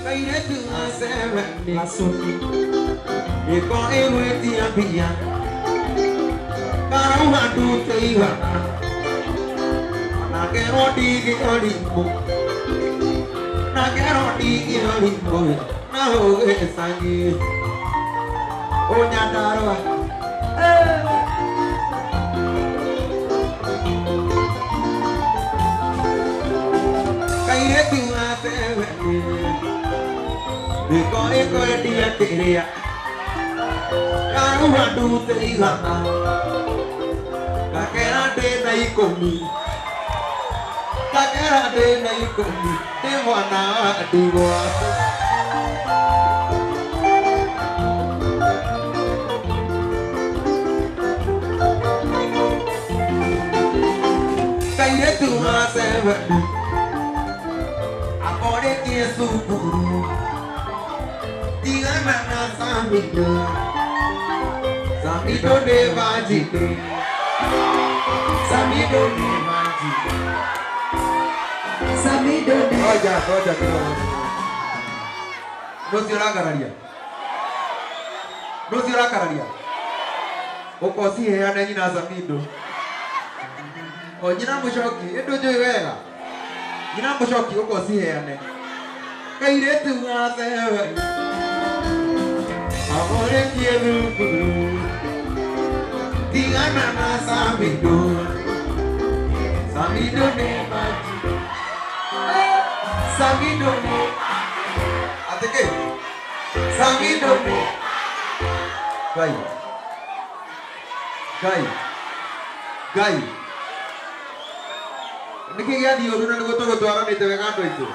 Kairĩtu ga seveni gacuni ĩko ĩgwĩtia mbia karauga ndute igana ona ngerwo ndingĩorimũ na ngerwo ndingĩorimũ na ũgĩcagi Ũnyandarũa. Kairĩtu ga seveni ĩko ĩkwendia kĩrĩa karauga ndute igana gakera ndĩna ikũmi gakera ndĩna ikũmi ndĩ mwana wa ndigwa. Kairĩtu ga seveni akorĩtie cukuru tigana na Samido. Samido nĩ vanjini. Samido nĩ vanjini. Samido nĩ Ngoja, ngoja kidogo. Nũcio ũrakararia? Nũcio ũrakararia? Ũka ũciheane nyina Samido. O nyina mũcoki, ĩndũ njũĩ wega. Nyina mũcoki ũka ũciheane. Kairĩtu ga seveni amũrĩkie thukuru tigana na Samido. Samido nĩ maji. Samido nĩ atĩ kĩ? Samido nĩ Ngai. Ngai. Ngai. Nĩkĩ gĩathiĩ ũru na nĩguo tũgũtwaranĩte wega andũ aitũ?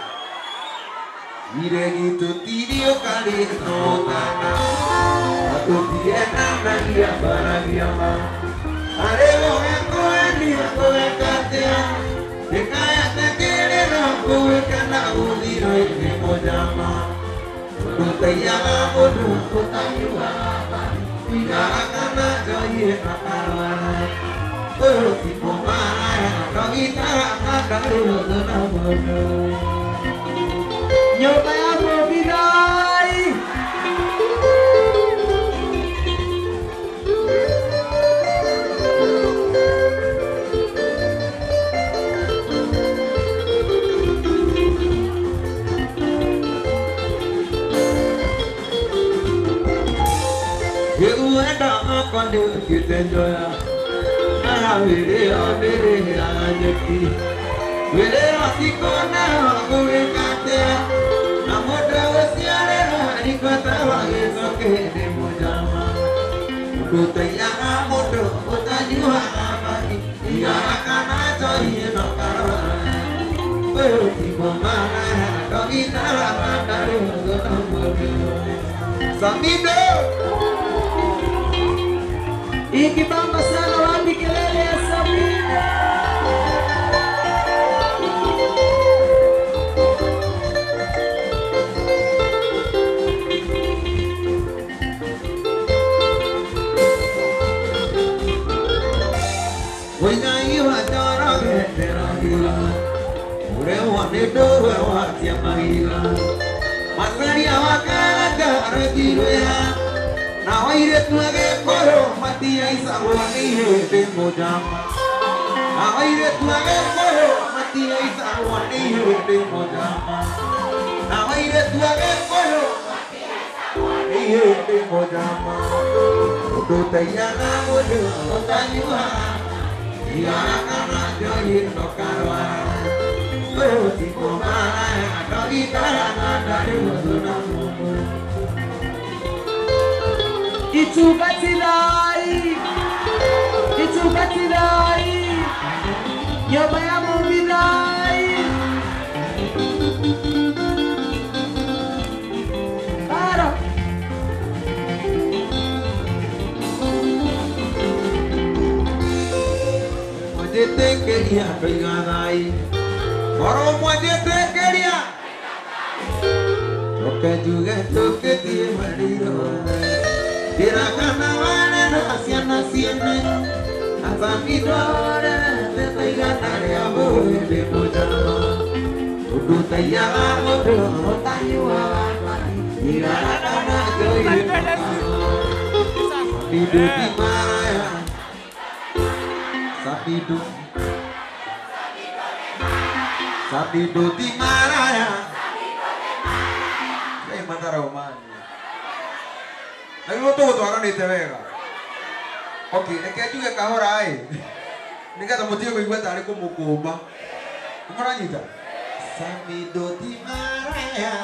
Iregi tũtiriũkarĩtũkana na tũtiendanagia mbaragia ma arĩ gũgĩkwendia ngũgĩka atĩa ndĩkayate kĩrĩro ngũgĩka na gũthiro-inĩ mũnyama ndũtaiyaga mũndũ ũtanyuaga igaga kana njohi akarwara ũyũ ti mũmaraya ndogitaga ndarĩ ũthũ na mũndũ. Nyũmba ya Mũmbithai. Wenda akwa nĩũkĩte njoya na wĩrĩo ndĩrĩaga nyeki wĩrĩo tikona gũgĩka atĩa na mũndũ gũciarĩrwo riko ta wagĩcoke nĩ mũnyama ndũtaiyaga mũndũ ũtanyuaga maki igaga kana njohi ĩno karwara ũyũ ti mũmaraya ndogitaga ndarĩ ũthũ na mũndũ. Samido. Ikibamba sana, wapi kelele ya Samido? Mũigai wa Njoroge ndĩrohira ũrĩmwo nĩ ndũwe watia mahiga Macaria wa Karanga arũngirwĩra na airĩtu a Gĩkũyũ matiaicagwo nĩ ihĩndĩ mũnjama na airĩtu a Gĩkũyũ matiaicagwo nĩ ihĩndĩ mũnjama na airĩtu a Gĩkũyũ nĩ ihĩndĩ mũnjama ndũtaiyaga mũndũ ũtanyuaga igaga kana njohi ndũkarwara ũyũ ti mũmaraya ndogitaga na ndarĩ ũthũ na mũndũ. Itubatirai. Itubatirai. Nyũmba ya Mũmbithai. Bara. Mwanjĩtĩkĩria ndoiga thai korwo mwanjĩtĩkĩria njoke njuge tũkĩthiĩ marĩiro ndĩrakana warera ciana ciene na Samido arerete ta igana rĩa mũhĩndĩ mũnjama. Ũndũtaiyaga mũndũ ũtanyuaga ndirarana na njohi. Samido ti maraya. Samido. Samido ti maraya. Kaĩ matharau manyu. Na rĩu tũgũtwaranĩte wega. Okay, reke njuge kahora ĩ. Nĩgetha mũtige kũigua tarĩ kũmũkũmba. Nĩmũranyita? Samido ti maraya.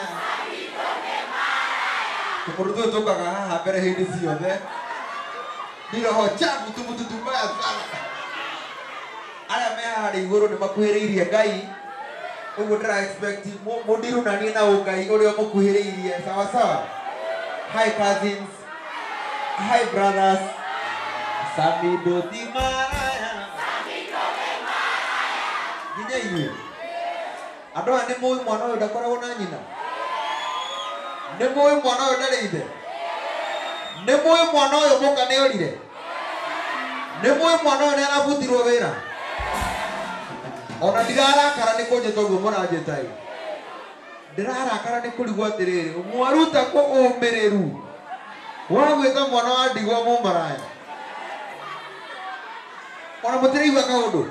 Tũmũndũ tũyũ tũkaga haha mbere hĩndĩ ciothe. Ni roho chafu tumututu mbaya sana. Arĩa me haha igũrũ nĩ makuhĩrĩirie Ngai. Ũguo ndĩra expect mũndirunanie na ũngai ũrĩa mũkuhĩrĩirie. Sawa sawa. Hi cousins. Hi brothers. Samido ti maraya. Nginya inyuĩ. Andũ aya nĩ mũĩ mwana ũyũ ndakoragwo na nyina. Nĩ mũĩ mwana ũyũ ndarĩ ithe. Nĩ mũĩ mwana ũyũ mũka nĩ orire. Nĩ mũĩ mwana ũyũ nĩ arabutirwo wĩra. Ona ndirarakara nĩ kũnjĩta ũguo mũranjĩta ĩ. Ndĩrarakara nĩ kũrigwo atĩrĩrĩ, mwaruta kũ ũmĩrĩru wa gwĩta mwana wa ndigwa mũmaraya. Ona mũtiraigua kaũndũ.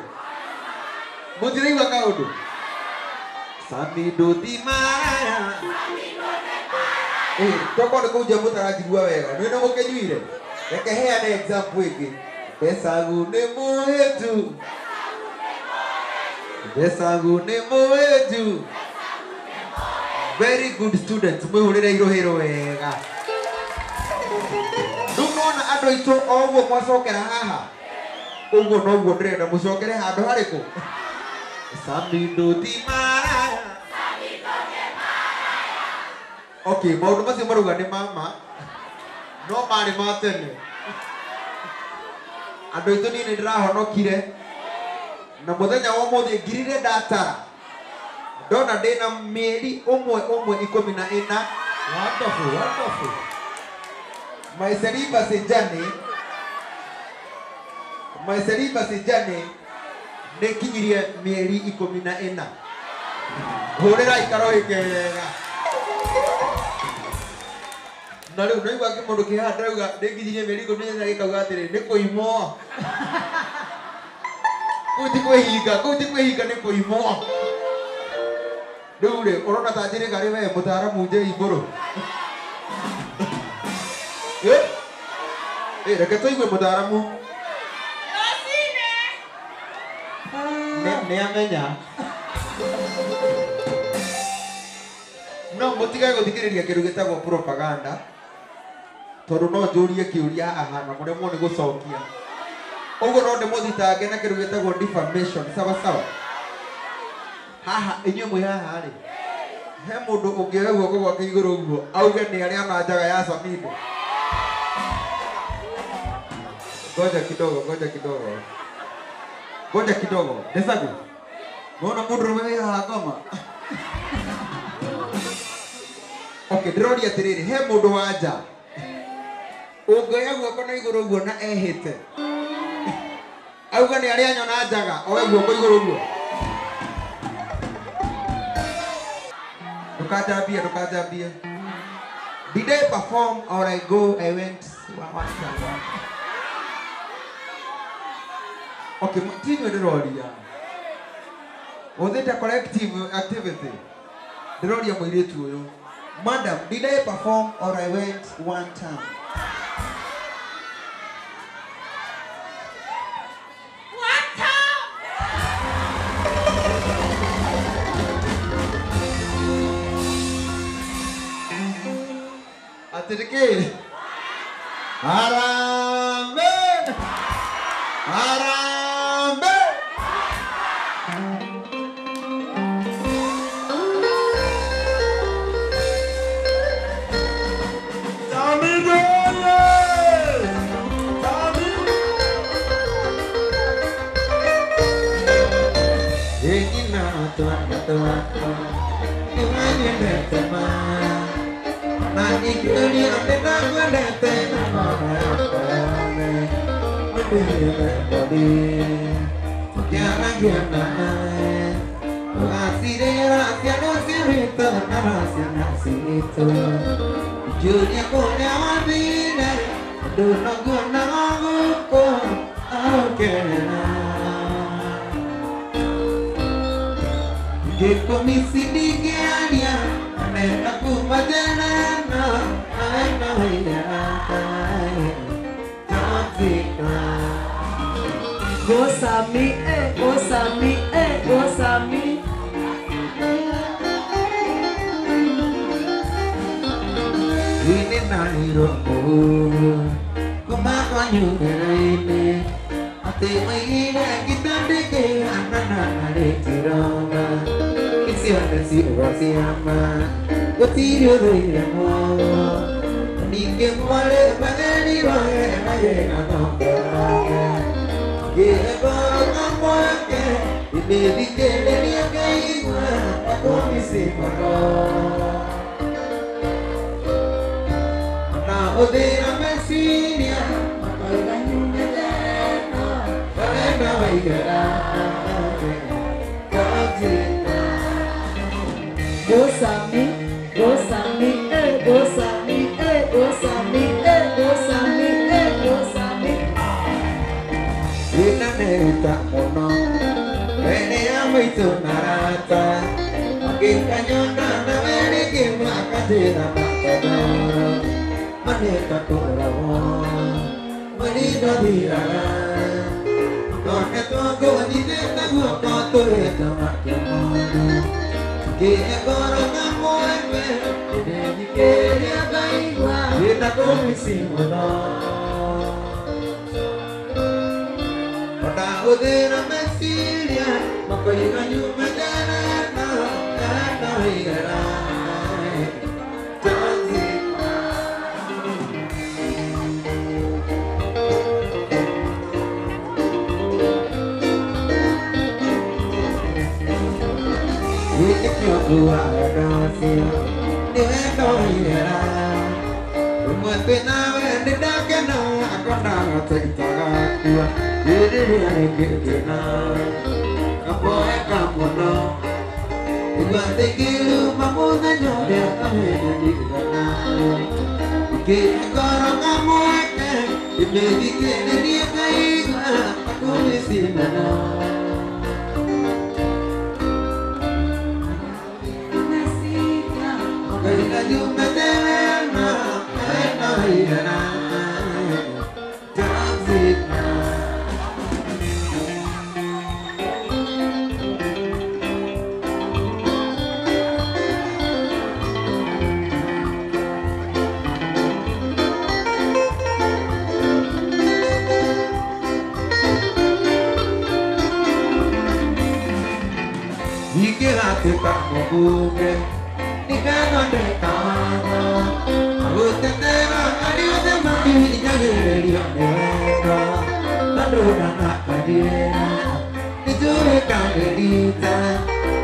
Mũtiraigua kaũndũ. Samido ti maraya. Tokorwo nĩ kũu nja mũtaranjigua wega. Nĩ nĩ mũkĩnyuire. Reke heane example ĩngĩ. Mbecagu nĩ mũhĩtu. Mbecagu nĩ mũhĩtu. Very good students. Mwĩhũrĩre irũhĩro wega. Rĩu nona andũ aitũ o ũguo mwacokera haha. Ũguo noguo ndĩrenda mũcokere handũ harĩkũ? Samido ti maraya. Okay, maũndũ macio marauga nĩ mama. No marĩ ma tene. Andũ aitũ niĩ nĩ ndĩrahonokire. Na mũthenya wa ũmũthĩ ngirire ndatara. Ndona ndĩna mĩeri ũmwe ũmwe 14. Wonderful, wonderful. My celibacy journey. My celibacy journey nĩ kinyirie mĩeri 14. Hũrĩra ikaro ĩkega. Na rĩu naigua kĩmũndũ kĩ haha ndĩrauga ndĩnginyirie mĩeri 14 gĩkauga atĩrĩ nĩ kũimwo. Kũu ti kwĩhinga, kũu ti kwĩhinga nĩ kũimwo. Rĩu rĩ, ũrona ta njĩrĩga rĩ we mũtaaramu Njei Mbũrũ? Reke tũigue mũtaaramu. Nĩ amenya. No mũtigage gũthikĩrĩria kĩndũ gĩtagwo propaganda. Tondũ no njũrie kĩũria haha na mũremwo nĩ gũcokia. Ũguo no ndĩmũthitange na kĩndũ gĩtagwo defamation. Sawa sawa. Haha inyuĩ mwĩ haha rĩ, he mũndũ ũngĩoya guoko gwake igũrũ ũguo auge nĩ arĩa ona njaga ya Samido. Ngoja kidogo, ngoja kidogo. Ngoja kidogo. Desagu. Mbona mũndũ ũrũme wĩ haha ngoma? Okay, ndĩroria atĩrĩrĩ, he mũndũ wa nja ũngĩoya guoko na igũrũ ũguo na ehĩte auga nĩ arĩa nyona njaga, oe guoko igũrũ ũguo. Ndũkanjambie, ndũkanjambie. Did I perform or I go, I went one time? Okay, tinywe ndĩroria. Was it a collective activity? Ndĩroria mũirĩtu ũyũ. Madam, did I perform or I went one time? One time! Atĩ kĩ? Harambee! Harambee! Samido! Samido! Ĩnyina twana twakwa nĩwanyendete ma na ingĩũria nĩndakwendete na ngoro yakwa yothe nĩndĩrĩ tũkĩaragia nawe Ũgacirĩra ciana ciarĩtwo na ciana citũ. Njũria kũrĩa wathire, ndũnaguona gũkũ aũkerera. Ngĩkũmici ndingĩaria, nenda kuma tene na aena waigera. Go Sami, eh, go Sami, eh, go Sami. Ini nairo kumakanyueraine ate maire kitandike anana retiroma isione siurasiama gutirio dhuiremo ninge mwale mageri wae maye anokera Geba mwake imethikĩrĩria ngaigua akũmicimano na ũthĩra meciria makoiga nyumĩte no wena waigera. Go Sami, go Sami, eh, go Sami, eh, go Sami, eh, go Sami, eh, go Sami. Inaneta mũno mbere ya maitũ na arata makĩkanyona nawe rĩngĩ makanjĩra makanoro manĩka kũragwo marindathiraga ndonetwo ngũnyitĩte guoko tũrĩte makĩmona ngĩngoro kamwembe ndĩthikĩrĩria ngaigua ndĩna kũmici mũno. Ũthĩra meciria makoiga nyume tene na na waigera. Nĩkĩo nguaga ndacio nĩ wendo waigera rĩmwe twĩ nawe nĩndakena akonaga ta itagakua rĩrĩa rĩngĩ twĩ nawe ngaboeka mũno igua thĩngĩruma mũthenya ũrĩa kamenya ndiganawe ngĩngoro kamweke imĩthikĩrĩrie ngaigua akũmĩcimana. Ingĩgatuĩka mũmbunge nĩngathondeka watho agũtetera arĩa othe mahinyagĩrĩrio nĩ wendo tondũ ndanakanjĩra nĩnjũĩ kangĩrita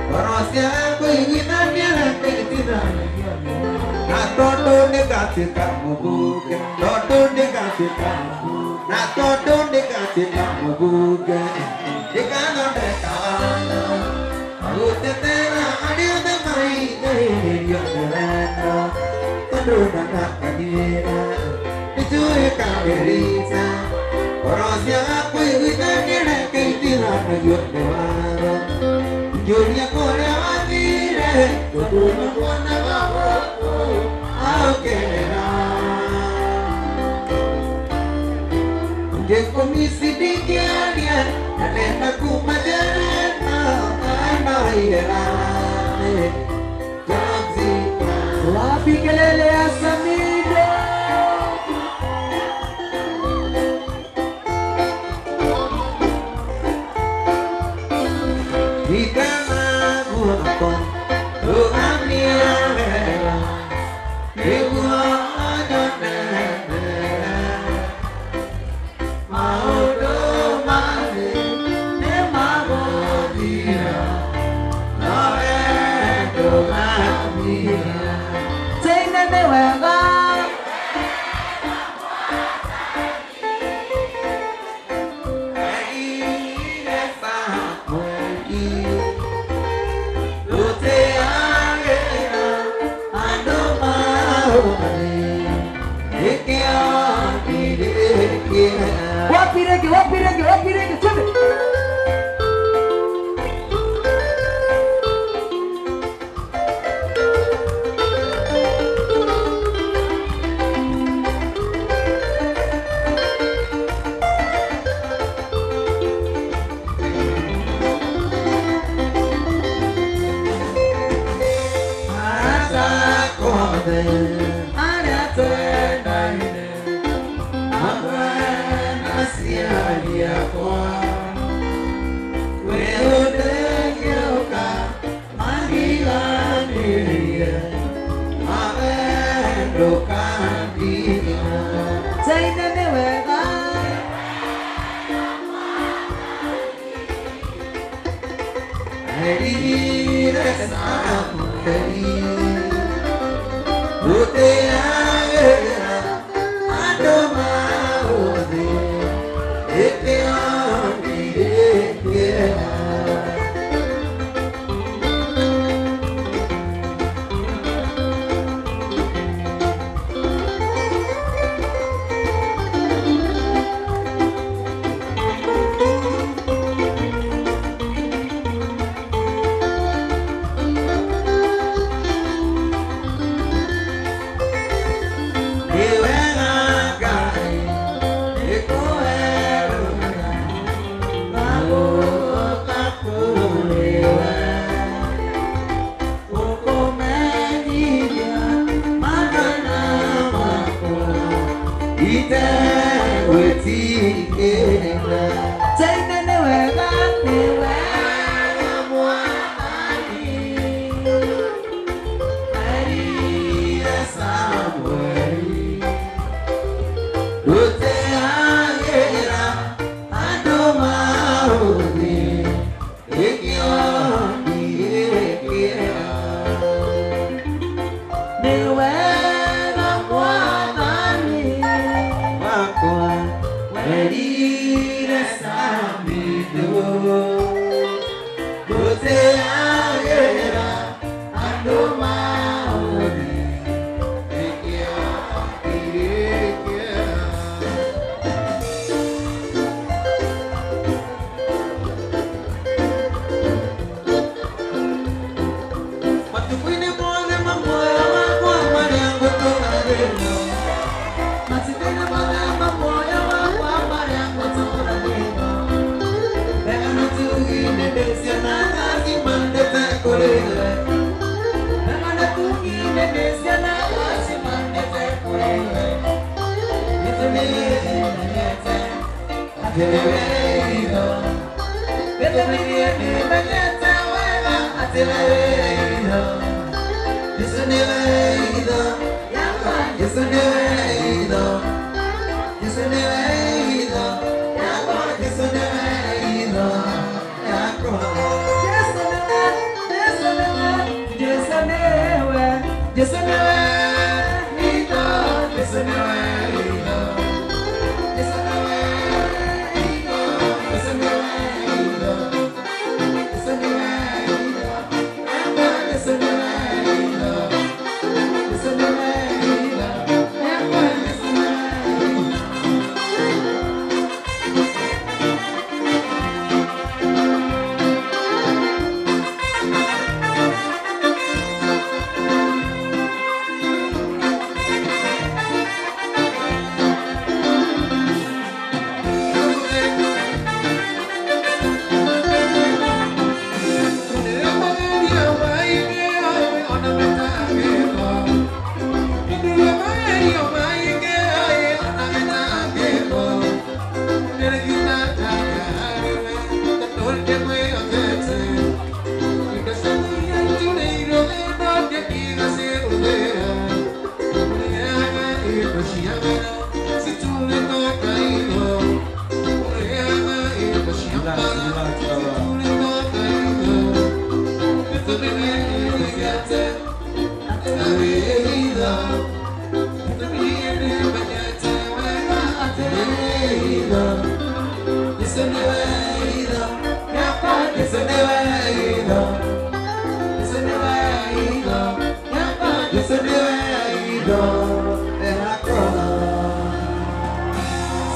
ngoro cia kũiguithania reke itithanagio na tondũ nĩngatuĩka mũmbunge tondũ nĩngatuĩka na tondũ nĩngatuĩka mũmbunge nĩngathondeka watho agũtetera arĩa othe mahinyagĩrĩrio nĩ wendo tondũ ndanakanjĩra nĩnjũĩ kangĩrita ngoro cia kũiguithania reke itithanagio nĩ watho ngĩũria kũrĩa wathire tondũ nĩkuonaga gũkũ aũkerera ngĩkũmici ndingĩaria na nenda kuma tene na Wapi kelele ya Samido? Wapi rege, wapi rege, wapi rege, twende. Samido Erako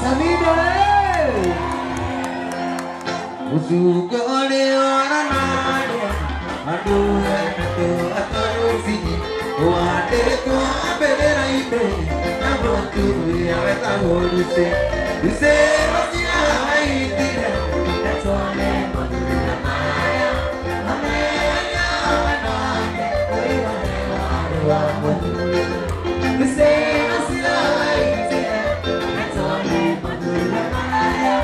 Samido Usugole oranade Adu eto atorusi Wate ko abeleraite Nabotu ya weta horuse Ise rosia haitire Etone madura maya Amenya wanake Oiwa wa madura Ise rosia haitire Etone madura maya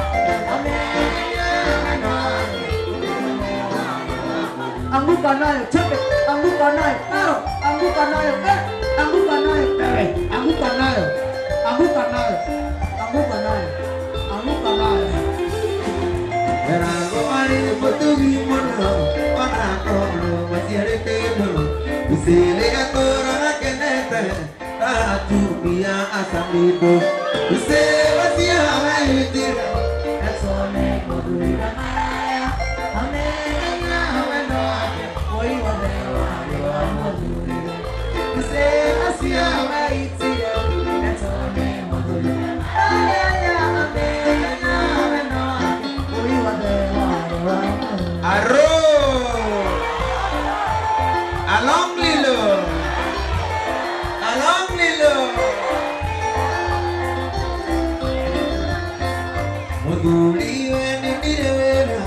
Amenya wanake Anguka nayo, chepe, anguka nayo, karo, anguka nayo, anguka nayo, anguka nayo, anguka nayo, anguka nayo, anguka nayo. Erago ari potugi mono, ona kono masiare tebolo, usele atora kenete, atumia asamido, usele wasia haitira, etone madura maya, amenya wendo ake, oiwa dewa madura, usele wasia haitira, etone madura maya, amenya wendo ake, oiwa dewa madura. Arro! Along Lilo! Along Lilo! Muduli weni mirewera,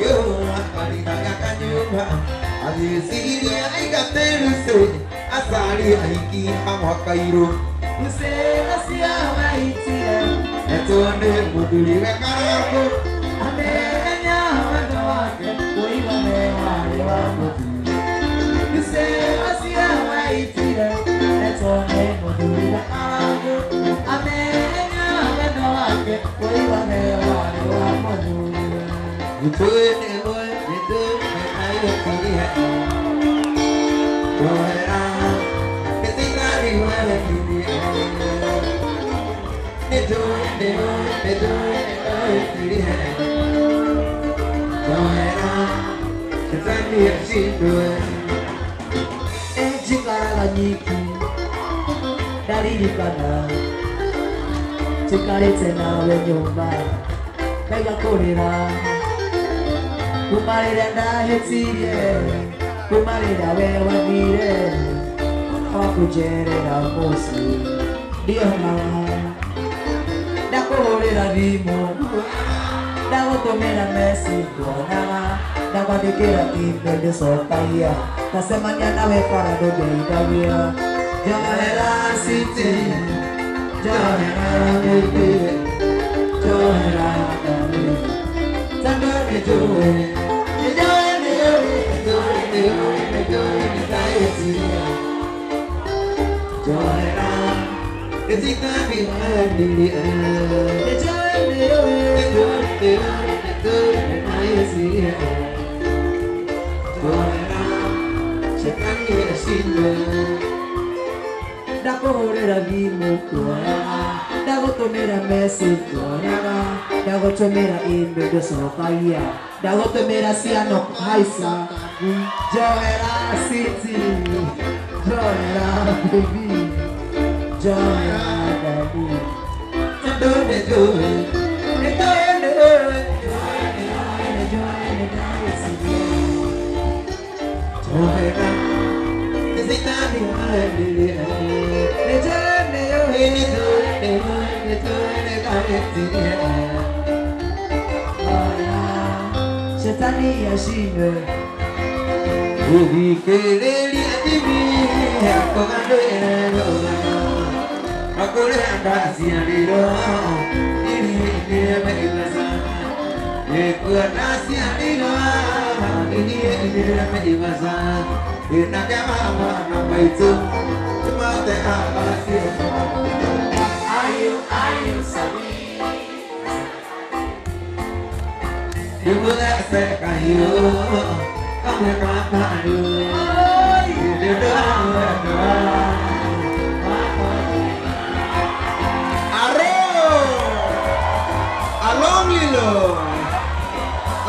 yo akarinaga kanyumba, agĩciria aigateruse, asari aiki hamwa kairũ. Usela cia maitire, Etone mũthuri we karangũ, amenya wendo wake, oiwa dewa madura. Usela cia maitire, etone mũthuri wa karangu, amenya wendo wake, oiwa dewa madura. Nĩtũĩ nĩwe, nĩtũĩ nĩaĩtirie. Njohera, nĩtĩitari werekirie. Nĩtũĩ nĩwe, nĩtũĩ nĩaĩtirie. Njohera, shetani ashindwe. Njikaraga nyiki ndaririkana njikarĩte nawe nyũmba ndaiga kũrĩra kuma rĩrĩa ndahĩtirie kuma rĩrĩa we wathire wa kũnjerera mũciĩ ndionaga ndakũhũrĩra thimũ ndagũtũmĩra message nduonaga ndakwandĩkĩra email ndĩcokagia ndacemania nawe bara ndũngeithagia Njohera city, njohera baby, njohera darling. Tondũ nĩnjũĩ, nĩnjũĩ nĩũĩ, nĩnjũĩ nĩũĩ, nĩnjũĩ nĩndaĩtirie. Njohera, nĩtikabi wendirie. Nĩnjũĩ nĩũĩ, Nĩnjũĩ nĩũĩ, nĩnjũĩ nĩndaĩtirie. Njohera, shetani ashindwe. Ndakũhũrĩra thimũ nduonaga ndagũtũmĩra message nduonaga ndagũtũmĩra email ndũcokagia ndagũtũmĩra ciano haica njohera city njohera baby njohera darling Tondũ nĩnjũĩ, nĩnjũĩ nĩũĩ nĩnjũĩ nĩndaĩtirie. Njohera, nĩtikabi wendirie. Nĩnjũĩ nĩũĩ Nĩnjũĩ nĩũĩ, nĩnjũĩ nĩndaĩtirie. Shetani ashindwe. Gũthikĩrĩria thimi kũgandĩre rũgano na kũrĩa ndaciarirwo iria nĩrĩmeigaca nĩkuo ndaciarirwo iria nĩrĩmeigaca ĩnake mama na maitũ tũmate abacio. Are you Sami? Ndĩmũthece kahiũ kamwe ka thayũ nĩ ũndũ wa wendo wakwa. Arro! Along Lilo!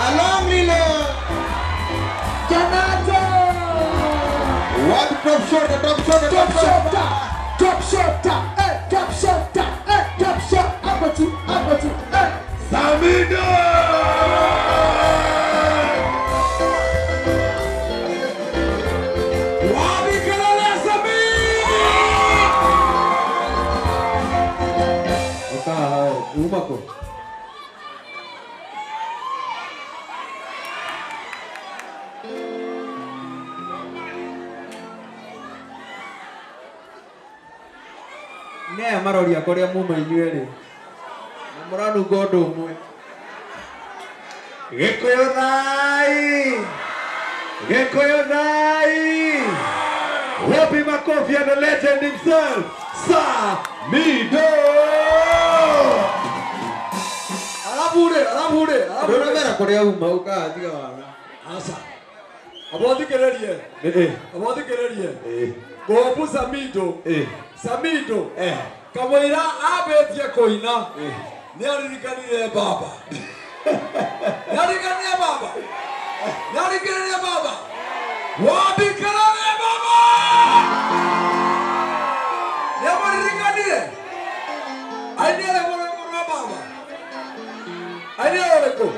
Along Lilo! Janato! One top shot, top shot, top shot! Drop shot, eh, drop shot, eh, drop shot. Hapo tu, hapo tu, eh. Samido! Wapi kelele ya Samido? Oka hao, umako. Nĩ aya maroria kũrĩa muma inyuerĩ na mũranunga ũndũ ũmwe. Gĩkũyũ thai! Gĩkũyũ thai! Wapi makofi ya the legend himself, Samido! Arabure, arabure, arabure. Ndũramera kũrĩa uma ũkaga tiga wana. Aca. Abothikĩrĩrie. Abothikĩrĩrie. Ngũmbu Samido. Samido. Kamũira ambĩtie kũina nĩaririkanire baba. Nĩaririkanire baba. Nĩaririkanire baba. Wapi kelele baba? Nĩamũririkanire? Ainire rwĩmbo rwa baba. Ainire rũrĩkũ?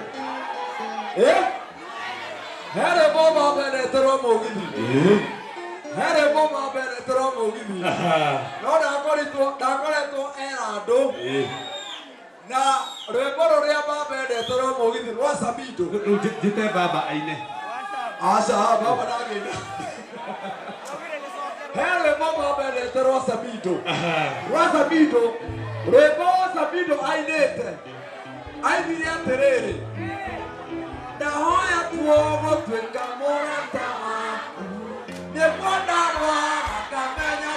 Eh? He rwĩmbo baba endete rwa mũgithi. He rwĩmbo baba endete rwa mũgithi. No ndakoretwo era andũ na rwĩmbo rũrĩa baba endete rwa mũgithi rwa Samido. Njĩte baba aine. Aca, baba ndangĩina. He rwĩmbo baba endete rwa Samido. Rwa Samido, rwĩmbo Samido ainĩte. Ainire atĩrĩrĩ, ndahoya tuo gũtuĩka mũrata waku, nĩguo ndarwara ngamenya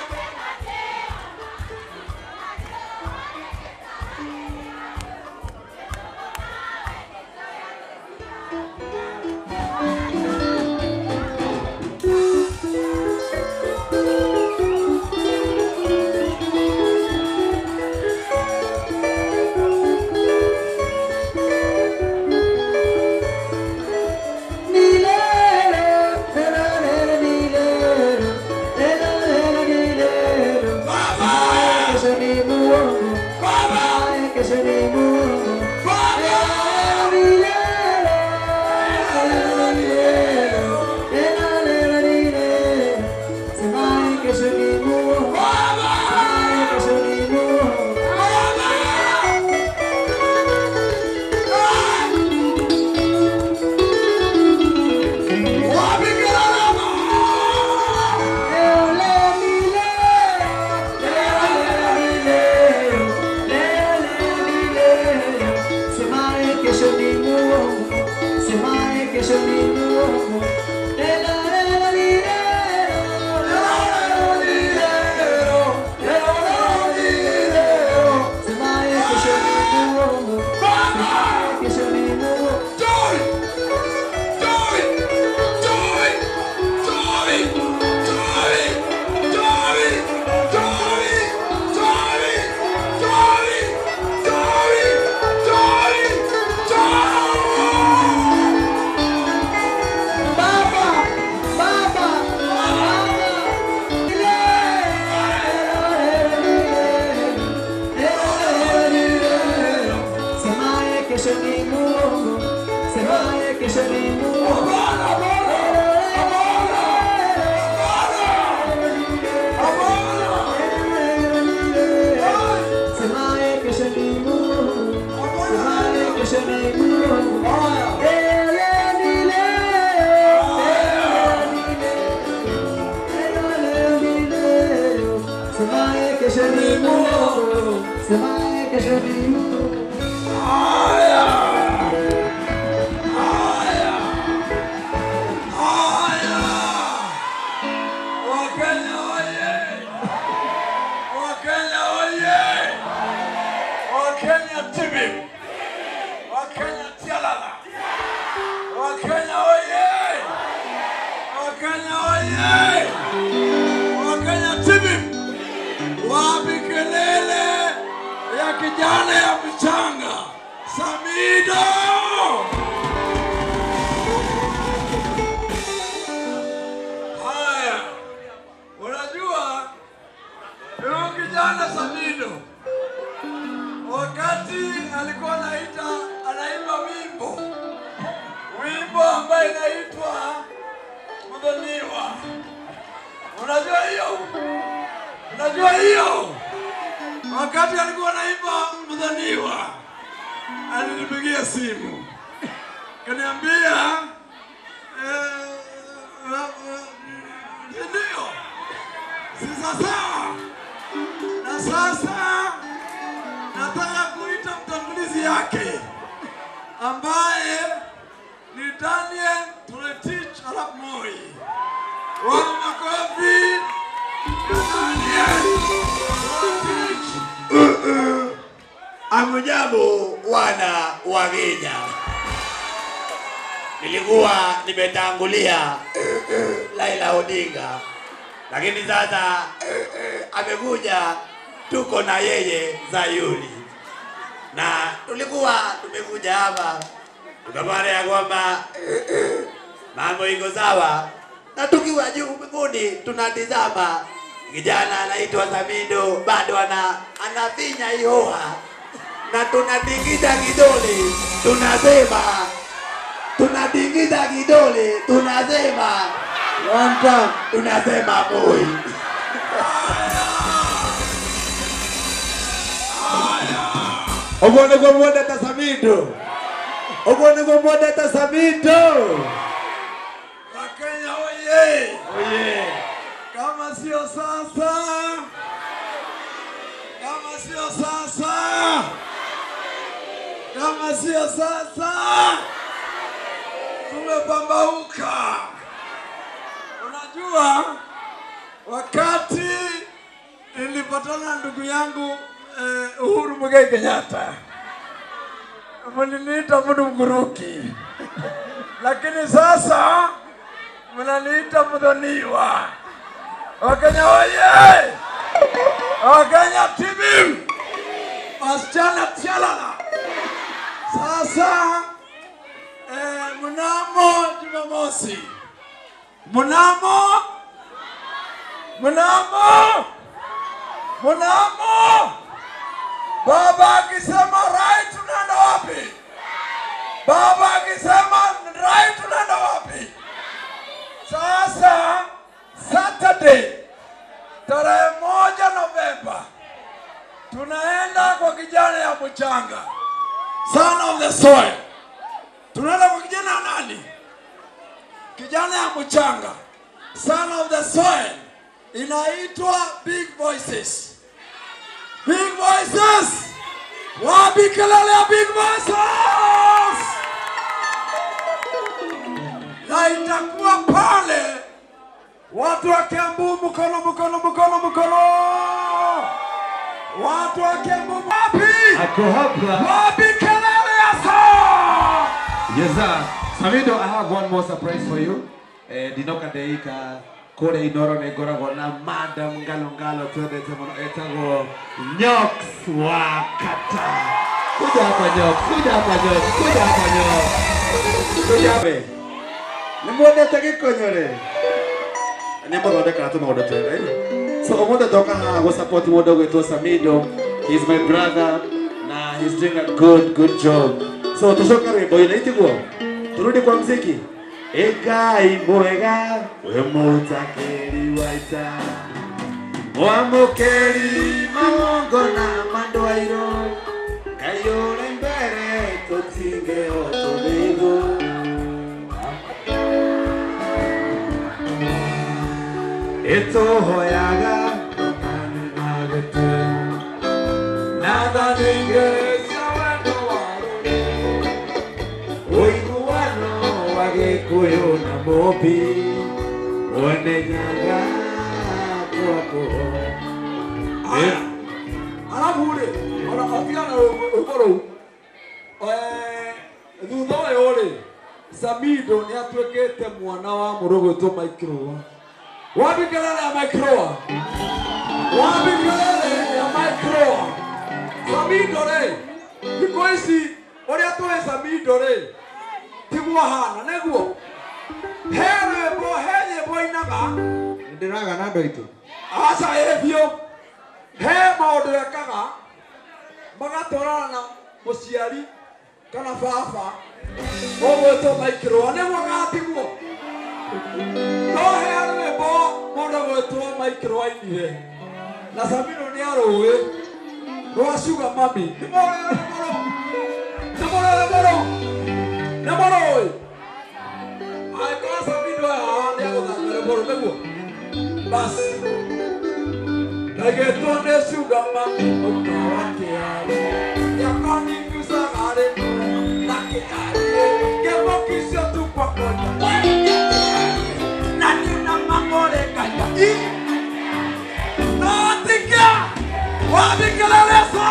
Kijana ya mchanga Samido. Haya, unajua Kijana Samido wakati alikuwa anaimba wimbo ambaye inaitwa Mudhoniwa. Unajua hiyo? Unajua hiyo? Wakati alikuwa anaimba Mudhoniwa, alinipigia simu kaniambia ndio si sasa, na sasa nataka kuita mtangulizi yake ambaye ni Daniel Toroitich arap Moi. Wa makofi Daniel Toroitich. Amujambo wana wa Kenya. Nilikuwa nimetangulia Raila Odinga, lakini sasa amekuja, tuko na yeye Zayuni. Na tulikuwa tumekuja hapa tukapata ya kwamba mambo iko sawa, na tukiwa juu mbinguni tunatizama kijana anaitwa Samido bado anafinya hiyo, na tunatingiza kidole tunasema, tunatingiza kidole tunasema one time, tunasema boy. Ogwo niguo mwendete Samido. Ogwo niguo mwendete Samido. Wakenya oye! Oye! Kama sio sasa, kama sio sasa, kama sio sasa, tumepambauka. Unajua, wakati nilipatana na ndugu yangu Uhuru Muigai Kenyatta, mliniita mtu mguruki, lakini sasa mnaniita mdhoniwa. Wakenya oye! Wakenya TV! Wasichana tialala. Sasa mnamo Jumamosi, mnamo baba akisema right tunaenda wapi? Baba akisema right tunaenda wapi? Sasa Saturday tarehe 1 Novemba tunaenda kwa kijana ya mchanga, son of the soil. Tunaenda kwa kijana nani? Kijana ya mchanga, son of the soil, inaitwa Big Voices. Big Voices! Wapi kelele ya Big Voices? Na itakuwa pale watu wa Kiambu mkono mkono mkono mkono. Watu wa Kiambu wapi? Ako hapa. Wapi kelele ya saa? Yes sir. Samido, I have one more surprise for you. Dinoka deika kore inoro ne ngoragwo na Madam Ngalo Ngalo twendete muno etagwo Nyox wa Kata. Kuja hapa Nyox, kuja hapa Nyox, kuja hapa Nyox. Kuja hapa. Ni mwendete gikonyore. Ni muthondekera tumaundu twega. So umuthi ndoka haha gũ support mũndũ ũgwĩtwo Samido. He's my brother na he's doing a good job. So tucoke rwĩmbo-inĩ itiguo. Turudi kwa mziki. Egai mwega we mutakeri wa ita, mwamukeri magongona mandwairo, kayore mbere tutinge otulivu. Etohoyaga magete nathaninge cia wendo wa rũrĩrĩ, ũiguano wa Gĩkũyũ na Mũmbi, mwene Nyaga twakũhoya. Alafu rĩ, ona otigana rwĩmbo rũu, thutha ũyũ rĩ, Samido nĩ atuĩkĩte mwana wa mũrũ gwĩtwo Mike Rũa. Wapi kelele ya Mike Rũa? Wapi kelele ya Mike Rũa? Samido rĩ, thikũ ici ũrĩa tũĩ Samido rĩ, tiguo ahana, nĩguo? He rwĩmbo, he nyĩmbo ainaga. Nĩndĩraga na andũ aitũ. Aca ĩ biũ. He maũndũ ekaga magatwarana na mũciari kana baba ũgwĩtwo Mike Rũa nĩguo agatigwo. No he rwĩmbo mũndũ ũgwĩtwo Mike Rũa ainire na Samido nĩ arũĩ rwa Sugar Mami. Nĩ mũrũĩ nĩ mũrũĩ nĩ mũrũĩ angĩkorwo Samido haha nĩ agũthaka rwĩmbo rũu nĩguo basi. Ndaigĩtwo nĩ Sugar Mami mũka wa kĩarĩ yakwa nĩnyucaga rĩmwe na kĩarĩ kĩmũkicio tu kwakonya na nĩ na mang'ore nganya no tiga wabikĩrĩrĩco.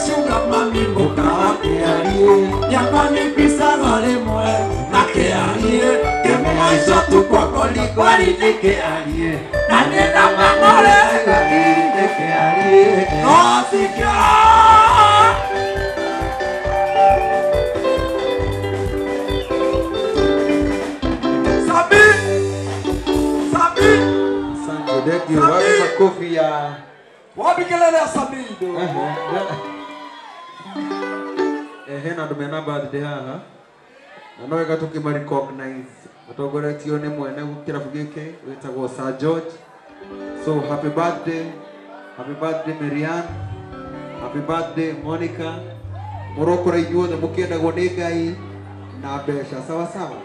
Sugar Mami mũka wa kĩarĩ yakwa nĩ mbicaga rĩmwe na kĩarĩ kĩmũhaico tu kwakolikwari nĩ kĩarĩ na nĩ na mang'ore nĩ kĩarĩ no tiga. Sami Sami Asante, thank you. Wapi makofi ya wapi kelele ya Samido? Hena andũ mena birthday haha na no wega tũkĩma recognize matongoretio nĩ mwene kĩrabu gĩkĩ wĩtagwo Sir George. So happy birthday Marianne, happy birthday Monica. Mũrokora inyuothe mũkĩendagwo nĩ Ngai na mbeca sawa sawa.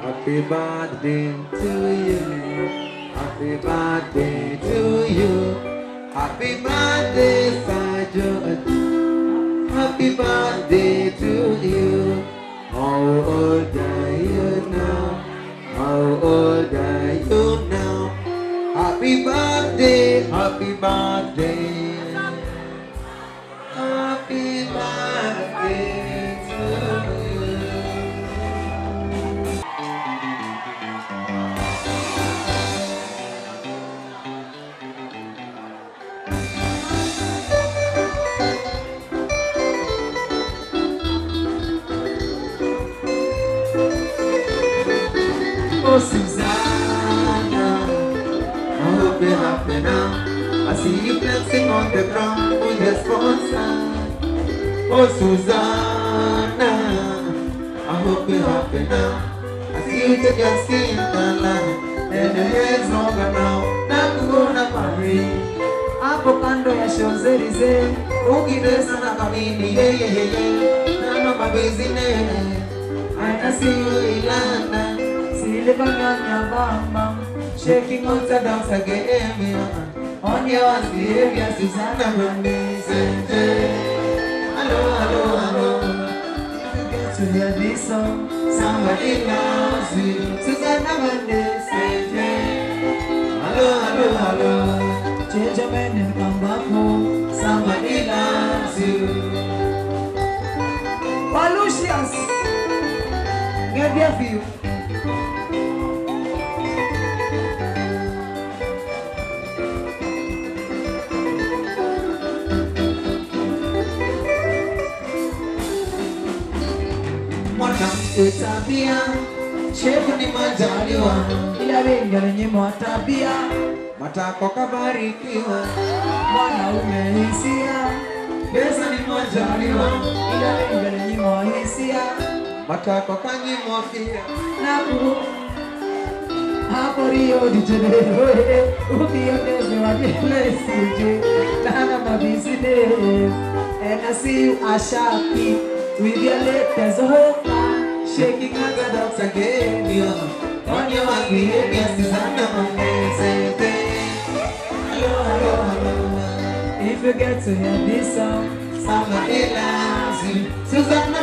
Happy birthday to you, happy birthday to you, happy birthday Sir George, happy birthday to you. How old are you now? How old are you now? Happy birthday, happy birthday, happy birthday to you. Oh Susanna, I hope you're happy now. I see you dancing on the ground with your sponsor. Oh Susanna, I hope you're happy now. I see you take your skin color and your hair's longer now. Nakuona Paris hapo kando ya Champs-Élysées, ukidesa na kamini yeah yeah yeah na mama business. I see you in London. Shaking on the dance again on your behavior, Susanna. Hello, hello, hello. If you get to hear this song, somebody loves you, Susanna. Hello, hello, hello. Change your mind and come back home. Somebody loves you. Walucius, get there for you. Tabia, shefu ni majaliwa, ila wengi walinyimwa tabia, matako kabarikiwa, mwanaume hisia, pesa ni majaliwa, ila wengi walinyimwa hisia, matako kanyimwa pia. Naku hapo Rio de Janeiro, ukiongeze wa message, nana mabusiness, and I see you Ashanti with your latest hope. Shaking at the dogs again, you on your behavior, Susanna. Hello, hello, hello. If you get to hear this song, somebody loves you.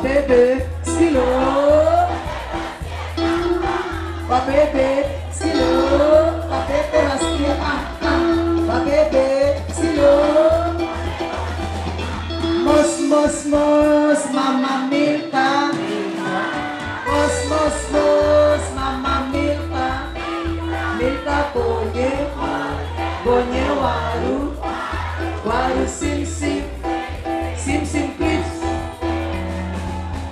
Wabebe skilo, wabebe skilo, wabebe wasikie ah ah, wabebe skilo. Mos mos mos mama Milka, mos mos mos mama Milka, Milka konye, konye waru, waru sim sim, sim sim clips.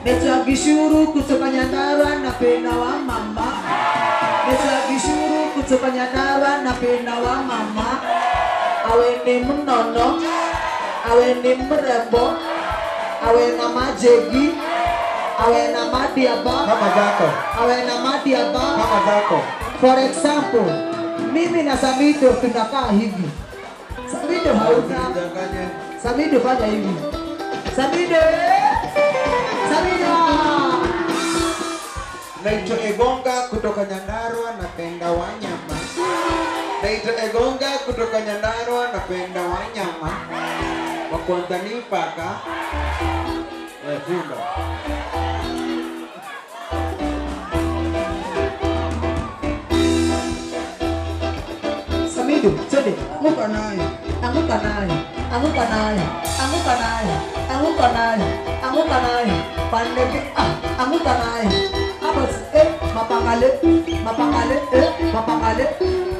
Naitwa Gishuru kutoka Nyandarua, napenda wa mama. Naitwa Gishuru kutoka Nyandarua, napenda wa mama. Awe ni mnono, awe ni mrembo, awe na majegi, awe na madiaba, kama zako, awe na madiaba kama zako. For example, mimi na Samido tunakaa hivi. Samido hauna, Samido fanya hivi. Samido, Samido. Naitwa Egonga kutoka Nyandarua, napenda wanyama. Naitwa Egonga kutoka Nyandarua, napenda wanyama. Wa kwanza ni paka. Funga. Samido, twende, anguka nayo, anguka nayo, anguka nayo, anguka nayo, anguka nayo, anguka nayo, pande ah, anguka nayo. Hapo mapangale, mapangale, mapangale,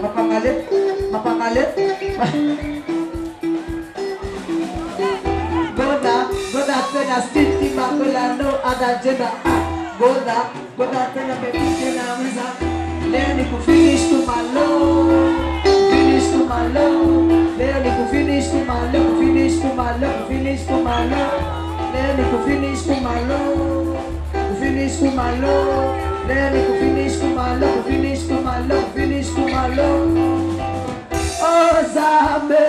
mapangale, mapangale. Goda, goda tena stiti makola no other jeba. Goda, goda tena baby tena meza. Leo ni kufinish to my low, finish to my low. Leo ni kufinish to my low, finish to my low, finish to my low. Leo ni kufinish to my low, finish to my low. Leo ni kufinish to my low, finish to my low, finish to my low. Ozambe,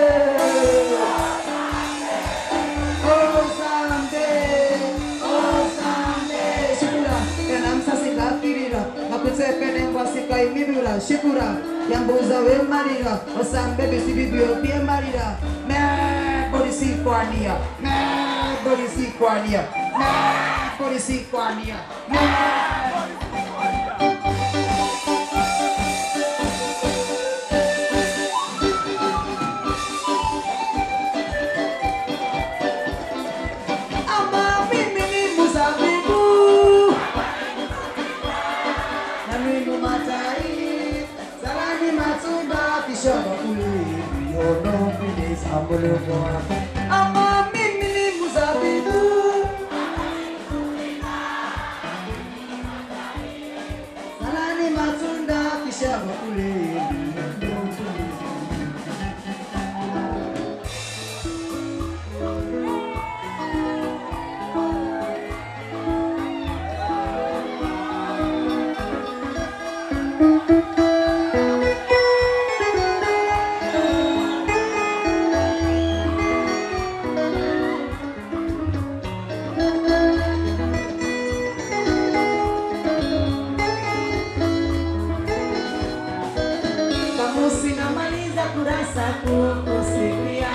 Ozambe, Ozambe. Shukura, yanamsa singakirira, makutepene ngwasika imibura. Shukura, yambuza we marira, Ozambe bisibibio pie marira. Me polisi kwania, me polisi kwania, me polisi kwania, me. Ama mimi ni mzabibu, na mimi matai, salani matunda kisha bakuli. Ama mimi ni mzabibu, salani matunda kisha bakuli. Kukusikia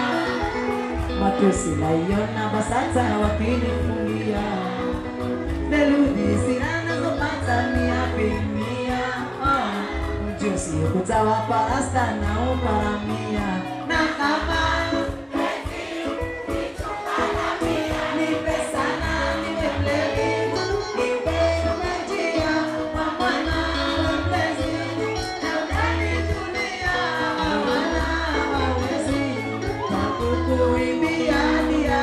matusi naiona basata wakinifungia theluthi sinanazopata mia pimia mjusi kutawapa rasta na uparamia na kama nipe sana niwe plebi niwe umejia wa mwana wa mlezi na unanijulia wa mwana wa wezi na kukuimbia dia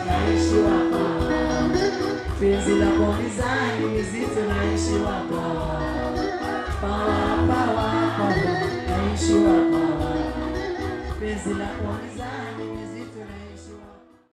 naishi wapa penzi lako mizani mizito naishi wapa pawa pawa pawa naishi wapa penzi lako mizani.